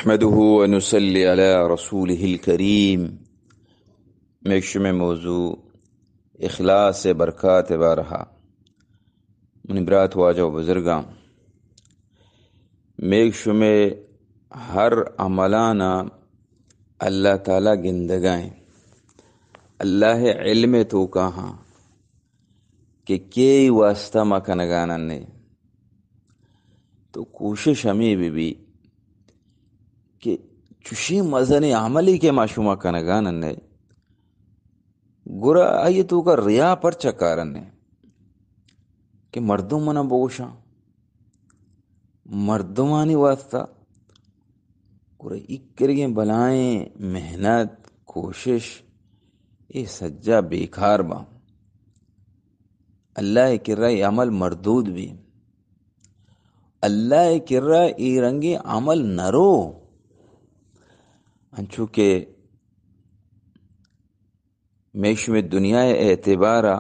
نحمده ونصلي على رسوله الكريم. مئے شمئے موضوع اخلاص ءِ برکات ءِ بارہ ءَ. منی برات، واجہ و بزرگاں، مئے شمئے ہر عملانا اللہ تعالی گندگا ایں. اللہ ءِ علم ءِ توکا ہاں کہ کئی واسطہ ما کنگا ننے. تو کوشش ہمے بہ بی کہ چوشیں مزنیں عملے کہ ما شما کنگا ننے، گڑا آئی توکا ریا پرچا کارنے کہ مردم منا بگوشاں، مردمانی واسطہ. گڑا اے کرگیں بلائیں محنت، کوشش، اے سجا بیکار باں. اللہ ءِ کرا اے عمل مردود بی. اللہ ءِ کرا اے رنگیں عمل نہ رو. انچو کہ مئے شمئے دنیا ءِ اعتبارا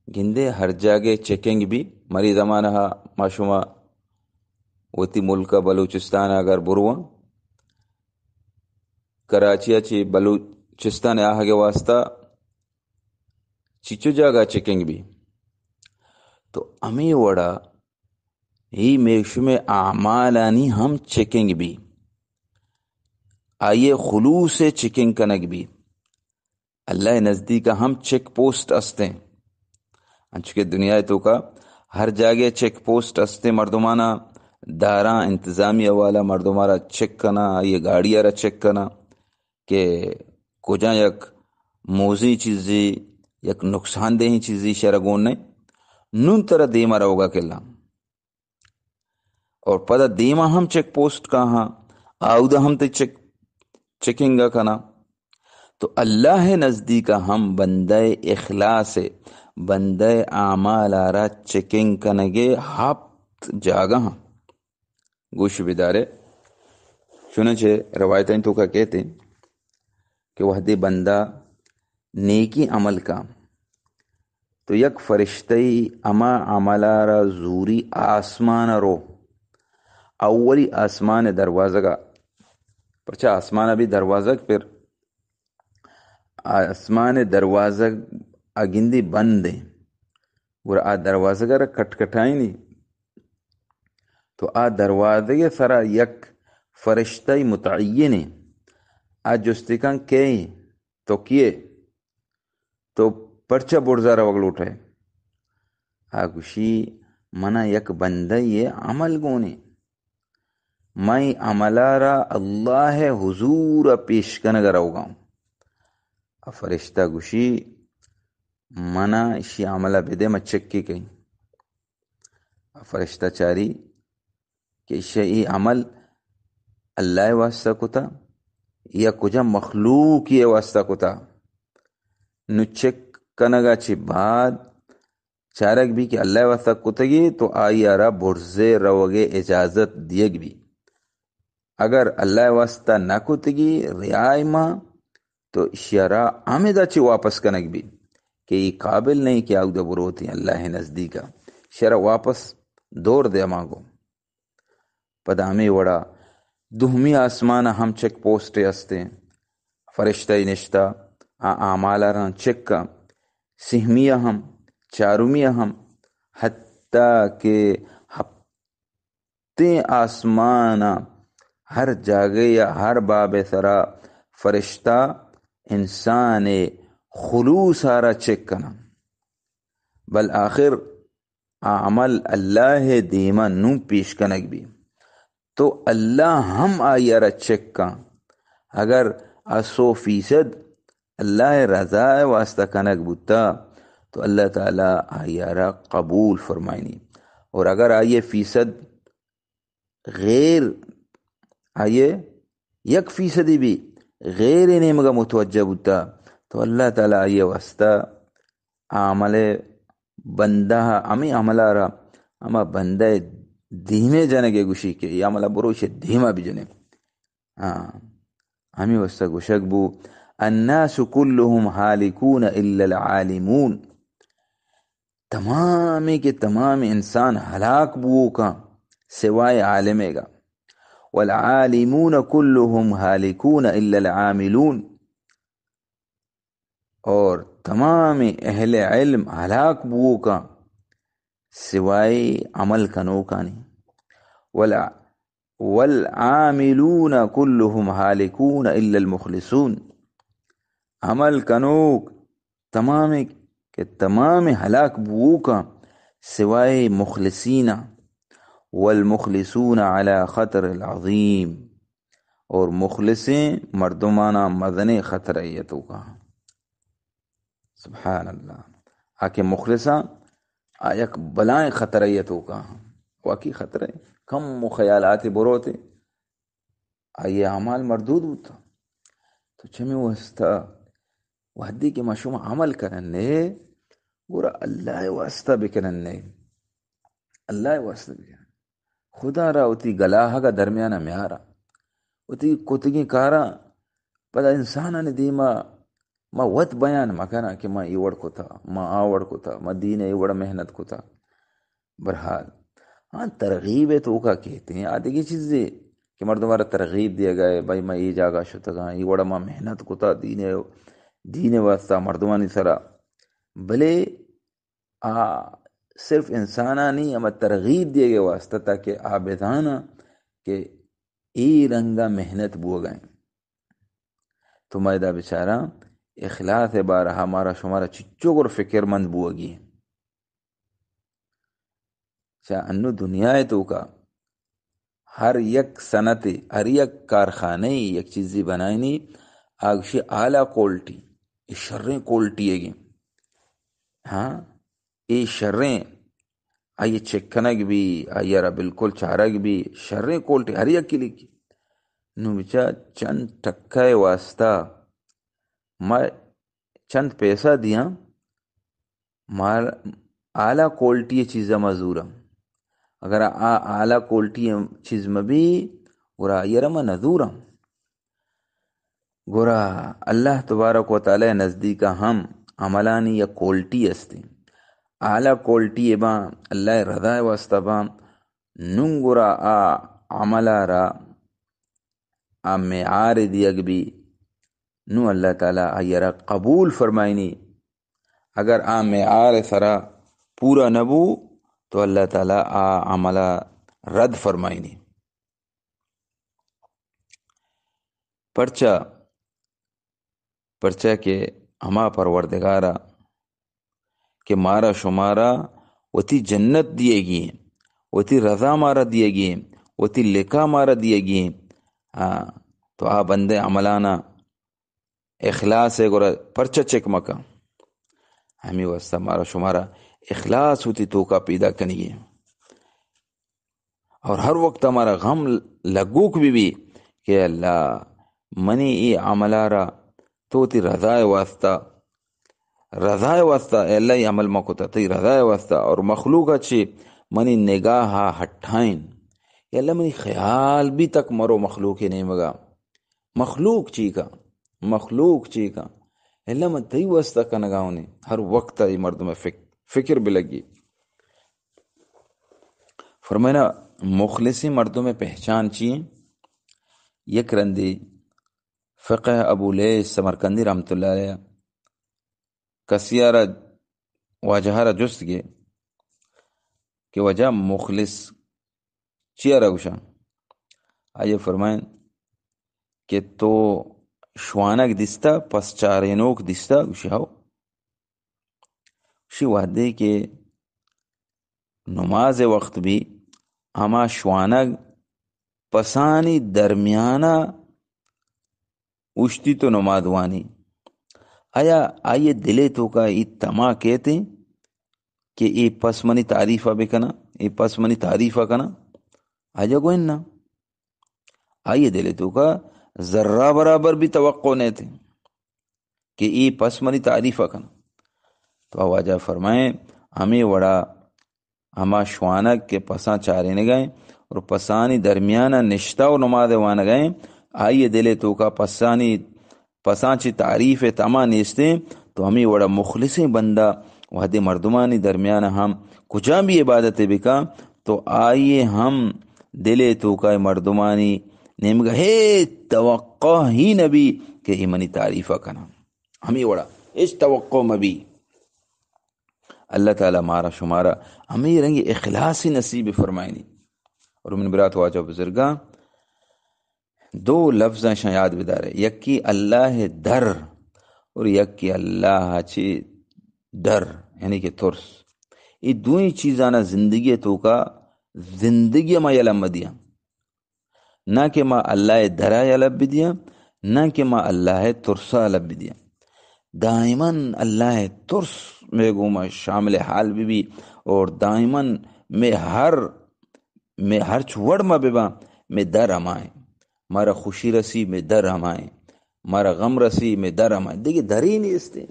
گندے ہر جاگہ چیکنگ بی. مرے زمانہ ما شما وتی ملک بلوچستان اگر برواں، کراچی ءَ چہ بلوچستان آہگ ءِ واسطہ چچو جاگہ چیکنگ بی. تو ہمے وڑا اے مئے شمئے اعمالانی ہم چیکنگ بی، آئی ءِ خلوص ءِ چیکنگ کنگ بی. اللہ ءِ نزدیک ہم چیک پوسٹ استیں، انچو کہ دنیا ءِ توکا ہر جاگہ چیک پوسٹ استیں. مردمانا داراں، انتظامیہ والا مردمارا چیک کناں، آئی گاڑی ءَ را چیک کناں کہ کجا یک موزی چیزی، یک نقصان دہیں چیزی شرگون نے، نون ترا دیما روگا کلاں. اور پدا دیما ہم چیک پوسٹ کا ہاں، آودا ہم تے چیک، چیکنگ کناں. تو اللہ ءِ نزدیک ہم بندہ ءِ اخلاص ءِ، بندہ ءِ اعمال ءَ را چیکنگ کنگ ءِ ہپت جاگہ ہاں. گوش بدارے، چنانچہ روایتانی توکا کہتے کہ وہدے بندہ نیکی عمل کا، تو یک فرشتہ ای ہما عمل ءَ را زوری آسمان ءَ رو، اولی آسمان ءِ دروازگ ءَ. پرچا آسمان ءَ بھی دروازگ پر، آسمان ءِ دروازگ ءَ گندی بند ایں، گڑا آ دروازگ ءَ را کٹ کٹائینی. تو آ دروازگ ءِ سرا یک فرشتہ ای متعین ایں، آ جستی کن کئے ایں؟ تو کئے؟ تو پرچا برزا روگ لوٹئے؟ آ گوشی، منا یک بندہ یے عمل گونے، مئی عملا را اللہ ءِ حضور ءَ پیش کنگ ءَ روگاں. آ فرشتہ گوشی، منا اشی عملا بدے، ما چکی کئیں. آ فرشتہ چاری کہ ایشی ءَ اے عمل اللہ ءِ واسطہ کتا یا کجا مخلوقی ءِ واسطہ کتا. نو چیک کنگا چہ بعد چارگ بی کہ اللہ ءِ واسطہ کتگی تو آئی ءَ را برزے روگ ءِ اجازت دیگ بی. اگر اللہ ءِ واسطہ نہ کتگی، ریا ءِ ما، تو ایشی ءَ را ہمدا چہ واپس کنگ بی کہ اے قابل نہیں کہ آودا بروتیں اللہ ءِ نزدیک ءَ. ایشی ءَ را واپس دور دے ہما گو. پدا ہمے وڑا دومی آسمان ءَ ہم چیک پوسٹے ہستیں، فرشتہ ای نشتہ، آ اعمال ءَ را چیک کن. سہمی ءَ ہم، چارمی ءَ ہم، حتی کہ ہپتیں آسمان ءَ ہر جاگہ یا ہر باب ءِ سرا فرشتہ انسان ءِ خلوص ءَ را چیک کناں. بل آخر آ عمل اللہ ءِ دیما نوں پیش کنگ بی تو اللہ ہم آئی ءَ را چیک کن. اگر آ سو فیصد اللہ ءِ رضا ءِ واسطہ کنگ بوتا تو اللہ تعالی آئی ءَ را قبول فرمائنی. اور اگر آئی ءِ فیصد غیر، آئی ءِ یک فیصدی بی غیر ءِ نیمگا متوجہ بوتا تو اللہ تعالی آئی ءِ واسطہ آ عمل ءِ بندہ ءَ ہمے عمل ءَ را ہما بندہ ءِ دیمے جنگ ءَ گوشی کہ اے عمل ءَ برو ایشی ءِ دیما بجنے. ہاں، ہمے واسطہ گوشگ بو، الناس كلهم هالكون إلا العالمون. تمامیں کہ تمام انسان ہلاک بوکاں سوائے عالمے گا. والعالمون كلهم هالكون إلا العاملون، اور تمام اہل علم ہلاک بوکاں سوائے عمل کنوکانی۔ ولا والعاملون كلهم هالكون إلا المخلصون، عمل کنوک تمام کہ تمام ہلاک بوکاں سوائے مخلصین۔ والمخلصون على خطر عظيم، اور مخلصیں مردماناں مزنیں خطرہ ءِ توکا۔ سبحان اللہ۔ آ کہ مخلصاں، آ یک بلائیں خطرہ ءِ توکا۔ واقعی خطرہ، کم و خیالات بروتے، آئی اعمال مردود بوتا۔ تو چمی واسطہ وہدی کہ ما شما عمل کننے، گڑا اللہ ءِ واسطہ بکننے۔ اللہ ءِ واسطہ بکننے۔ خدا را وتی گلاہگ ءِ درمیان ءَ میارا۔ وتی کتگیں کاراں پدا انسانانی دیما ما وت بیان مکناں کہ ما اے وڑ کتا، ما آ وڑ کتا، ما دین ءَ اے وڑ محنت کتا۔ بہرحال، ہاں، ترغیب ءِ توکا کیت ایں، آ دگہ چیزے کہ مردم ءَ را ترغیب دیگ ءَ، بھئی، ما اے جاگہ شتگاں، اے وڑ ما محنت کتا دین ءِ، دین ءِ واسطہ مردمانی سرا۔ بلے آ صرف انسانانی ہما ترغیب دیگ ءِ واسطہ، تاکہ آ بزاناں کہ اے رنگا محنت بوگا ایں۔ تو ما ادا بچاراں اخلاص ءِ بارہ ءَ مارا شمارا چچو گر فکر مند بوگی ایں۔ چہ انو دنیا ءِ توکا ہر یک صنعتے، ہر یک کارخانہ ءَ یک چیزے بنائینی، آ گوشی اعلیٰ کوالٹی، اے شریں کوالٹی ئیگیں۔ ہاں، اے شریں، آئی ءَ چک کنگ بی، آئی ءَ را بالکل چارگ بی، شریں کوالٹی ہر یکے لیکی۔ نو بچار چند ٹکہ ءِ واسطہ ما چند پیسہ دیاں، مار اعلیٰ کوالٹی ءِ چیز ءَ ما زوراں۔ اگر آ اعلیٰ کوالٹی ءِ چیز مہ بی، گڑا آئی ءَ را ما نہ زوراں۔ گڑا اللہ تبارک و تعالیٰ ءِ نزدیک ءَ ہم عملانی یک کوالٹی است ایں۔ اعلیٰ کوالٹی ءِ باں، اللہ ءِ رضا ءِ واسطہ باں، نوں گڑا آ عمل ءَ را آ معیار دیگ بی، نوں اللہ تعالیٰ آئی ءَ را قبول فرمائینی۔ اگر آ معیار ءِ سرا پورا نہ بو، تو اللہ تعالیٰ آ عمل ءَ رد فرمائینی۔ پرچا؟ پرچا کہ ہما پروردگار ءَ کہ مارا شمارا وتی جنت دیگی ایں، وتی رضا مارا دیگی ایں، وتی لقا مارا دیگی ایں، آ، تو آ بندے عملانا اخلاص ءَ گڑا پرچا چک مکن؟ ہمے واسطہ مارا شمارا اخلاص وتی توکا پیدا کنگی ایں۔ اور ہر وقت ہمارا غم لگوک بہ بی کہ اللہ، منی اے عمل ءَ را تو وتی رضا ءِ واسطہ، رضا ءِ واسطہ، اے اللہ، اے عمل ما کتا تئی رضا ءِ واسطہ، اور مخلوق ءَ چہ منی نگاہ ءَ ہٹائین۔ اے اللہ، منی خیال بی تک مرو مخلوق ءِ نیمگا۔ مخلوق چی کا؟ مخلوق چی کا؟ الا من تئی واسطہ کنگا ہوں۔ ہر وقت اے مردم فک-، فکر بلگی۔ فرمائنا، مخلصیں مردم پہچان چی ایں؟ یک رندی فقہ ابو لیث سمرقندی رحمت اللہ علیہ کسی ءَ را، واجہ ءَ را جست گے کہ واجہ، مخلص چی ءَ را گوشاں؟ آئی ءَ فرمائیں کہ تو شوانگ دیستہ، پس چارینوک دیستہ؟ گوشی، ہو۔ گوشی، وہدے کہ نماز ءِ وقت بی، ہما شوانگ پسانی درمیانا اوشتی تو نماز وانی۔ آیا آئی ءِ دل ءِ توکا اے تما کیت ایں کہ اے پس منی تعریف ءَ بکناں، اے پس منی تعریف ءَ کناں؟ آجا گو اناں۔ آئی ءِ دل ءِ توکا ذرہ برابر بی توقع نیت ایں کہ اے پس منی تعریف ءَ کناں۔ تو واجہ فرمائیں، ہمے وڑا ہما شوانگ کہ پساں چارینگا ایں اور پسانی درمیانا نشتہ و نماز وانگا ایں، آئی ءِ دل ءِ توکا پسانی، پساں چی تعریف ءِ تما نیست ایں، تو ہمے وڑا مخلصیں بندہ وہدے مردمانی درمیانا ہم کجام بی عبادتے بکاں، تو آئی ءِ ہم دل ءِ توکا اے مردمانی نیمگا ہچ توقع ہی نبی کہ اے منی تعریف کناں۔ ہمے وڑا ہچ توقع مبی۔ اللہ تعالی مارا شمارا ہمے رنگ اخلاصی نصیب فرمائنی۔ اور من برات واجہ بزرگاں، دو لفظ اشاں یاد بدارے، یکی اللہ در اور یکی اللہ چی ڈر، یعنی کہ ترس۔ اے دوئیں چیزانا زندگی توکا، زندگی ما یلہ مدیاں۔ نہ کہ ما اللہ درا یلہ بدیاں، نہ کہ ما اللہ ترسا یلہ بدیاں۔ دائماً اللہ ترس مئے گوما شامل حال ببی اور دائماً مئے ہر مئے ہرچ وڑ ما بباں، مئے در ہمائیں۔ مارا خوشی رسی، مئے در ہمائیں۔ مارا غم رسی، مئے در ہمائیں۔ دگہ درے نیستیں۔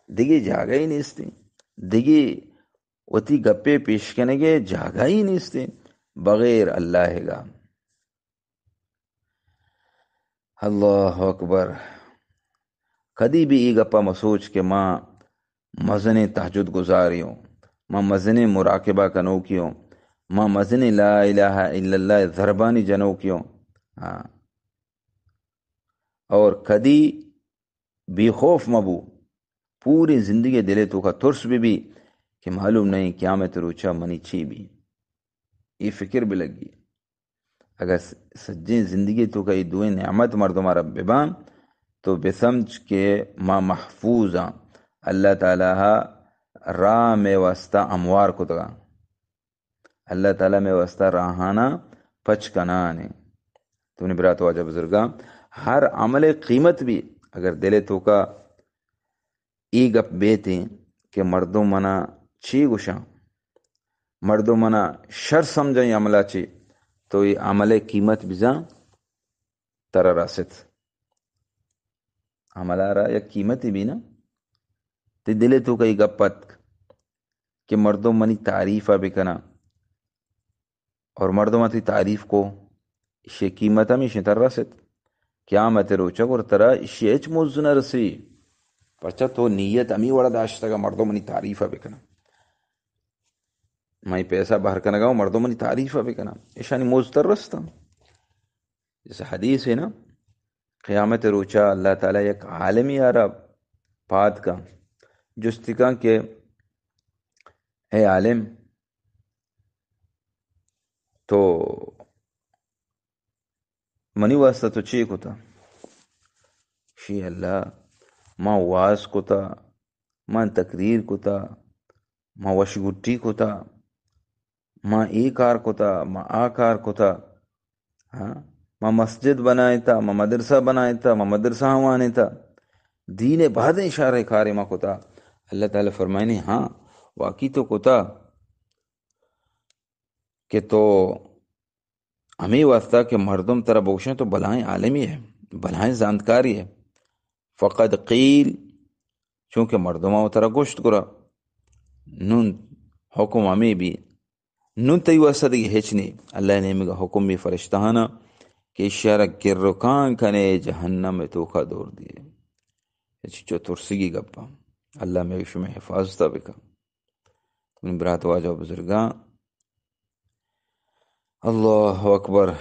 دگہ جاگہے نیستیں۔ دگہ وتی گپے پیش کنگے جاگہے نیستیں بغیر اللہ گا۔ اللہ اکبر۔ کدی بھی اے گپا مسوچ کہ ما مزنیں تہجد گزارے اوں، ما مزنیں مراقبہ کنوکے اوں، ما مزنیں لا الہ الا اللہ ضربانی جنوکے اوں۔ ہاں۔ اور کدی بے خوف مبو، پوری زندگی دلے توکا ترس ببی کہ معلوم نہیں قیامت روچا منی چی بی۔ اے فکر بلگی۔ اگاں س-، سجیں زندگی توکا اے دوئیں نعمت مردم را بباں، تو بسمجھ کہ ما محفوظ آں۔ اللہ تعالی ءَ راہ مئے واسطہ ہموار کتگاں۔ اللہ تعالی مئے واسطہ راہانا پچ کنانے۔ تو منی برات واجہ بزرگاں، ہر عمل قیمت بی، اگر دل توکا اے گپ بیتیں کہ مردم منا چی گوشاں، مردم منا شر سمجھاں اے عملا چی، تو اے عمل قیمت بزاں ترا رست۔ عملا را یک قیمتے بی نا۔ تی دل توکا اے گپ اتک کہ مردم منی تعریفا بکناں۔ اور مردماں تئی تعریف کو، اشی قیمت ہمیشیں ترا رست۔ قیامت روچا گڑا ترا اشی ہچ مز نہ رسی۔ پرچا تو نیت ہمی وڑا داشتگا مردم منی تعریفا بکناں۔ منی پیسہ بہر کنگا و مردم منی تعریفا بکناں۔ اشانی مز ترا رستاں۔ جیسے حدیث ہے نا، قیامت روچا اللہ تعالی یک عالمی آرا پاد کا، جستی کا کہ اے عالم، تو منی واسطہ تو چی کتا؟ شی اللہ، ما واز کتا، ما تقریر کتا، ما وشگٹی کتا، ما اے کار کتا، ما آ کار کتا، ہاں؟ ما مسجد بنائیتا، ما مدرسہ بنائیتا، ما مدرسہ وانیتا، دین بہدیں شر کارے ما کتا۔ اللہ تعالی فرمائنی، ہاں، واقعی تو کتا۔ کہ تو ہمے واسطہ کہ مردم ترا بگوشن تو بلاہیں عالمی ہے، بلاہیں زانتکاری ہے۔ فقد قیل، چونکہ مردماں ترا گوشت گڑا نون حکم ہمے بی، نون تئی واسطہ دگہ ہچ نی۔ اللہ نیمگا حکم بی فرشتہانا کہ اشارا گرکان کنے جہنم توکا دور دیے۔ چچو ترسگی گپا۔ اللہ مئے شمئے حفاظتا بکن۔ من برات واجہ بزرگاں، اللہ اکبر۔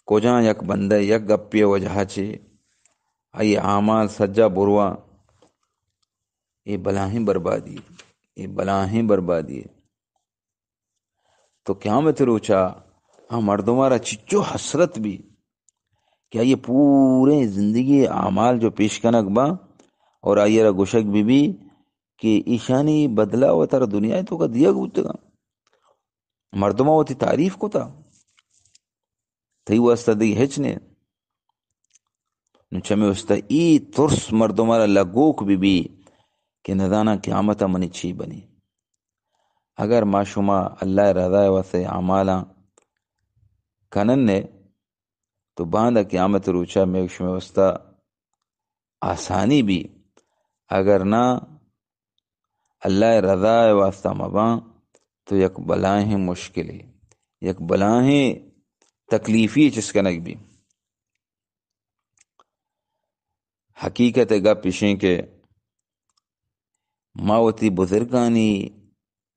کجا یک بندہ یک گپے وجہ چی آئی اعمال سجا بروا، اے بلاہیں بربادی، اے بلاہیں بربادی۔ تو قیامت روچا آ مردمارا چچو حسرت بی کہ آئی پوریں زندگی اعمال جو پیش کنگ با اور آئی را گوشگ بی بی کہ ایشانی بدلہ وتارا دنیا توکا دیگ بوتگا۔ مردماں وتی تعریف کتا، تئی واسطہ دگہ ہچ نے۔ نو چمے واسطہ ای ترس مردمارا لگوک بی بی کہ نزاناں قیامتا منی چی بنی۔ اگر ما شما اللہ رضا واسطہ اعمالاں کنن نے، تو باندا قیامت روچا مئے شمئے واسطہ آسانی بی، اگر نہ اللہ رضا واسطہ مباں تو یک بلاہیں مشکلے، یک بلاہیں تکلیفی چست کنگ بی۔ حقیقت گپ اشیں کہ ما وتی بزرگانی،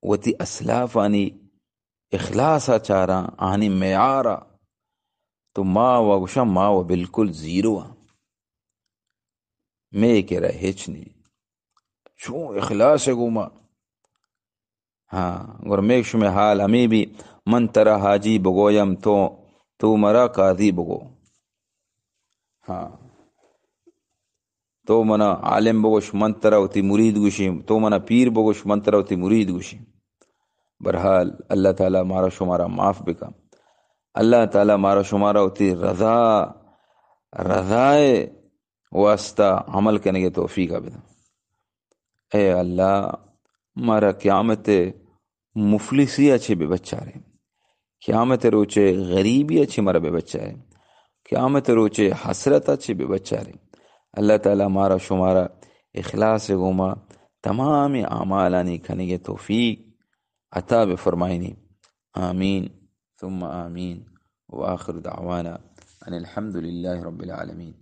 وتی اسلافانی اخلاص ءَ چاراں، آنی معیار ءَ، تو ما و گوشاں، ما و بالکل زیرو آں، مئے کرا ہچ نی۔ چون اخلاص ءَ گوما؟ ہاں، گڑا مئے شمئے حال ہمے بی، من ترا حاجی بگویم، تو، تو مرا قاضی بگو۔ ہاں، تو منا عالم بگوش، من ترا وتی مرید گوشیم، تو منا پیر بگوش، من ترا وتی مرید گوشیم۔ بہرحال، اللہ تعالیٰ مارا شمارا معاف بکن۔ اللہ تعالیٰ مارا شمارا وتی رضا، رضائے واسطہ عمل کنگے توفیق بدن۔ اے اللہ، مارا قیامت مفلسی ءَ چہ بہ بچارے، قیامت روچے غریبی ءَ چہ مارا بہ بچارے، قیامت روچے حسرت ءَ چہ بہ بچارے۔ اللہ تعالیٰ مارا شمارا اخلاص گوما تمام اعمالانی کنگے توفیق عطا بفرمائینی۔ آمین ثم آمین۔ وآخر دعوانا ان الحمد للہ رب العالمین۔